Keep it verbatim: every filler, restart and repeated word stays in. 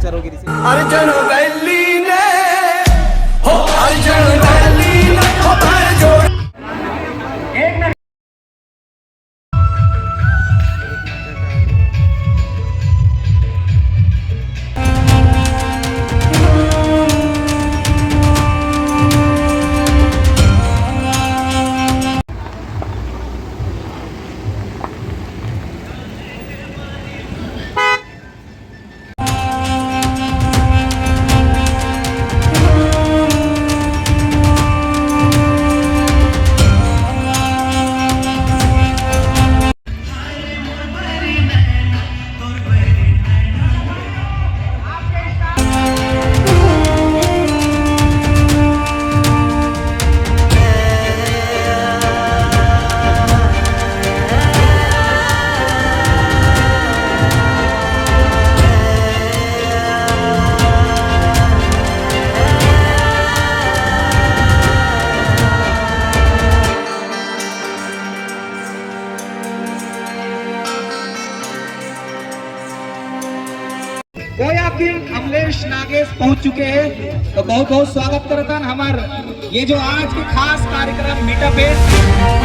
करोगे receive। Arjun valley ने, हो अर्जुन वैली ने, हो पैर जोड़। गोया किंग अमलेश नागेश पहुंच चुके हैं, तो बहुत बहुत स्वागत करत हन हमर ये जो आज के खास कार्यक्रम मीटअप है।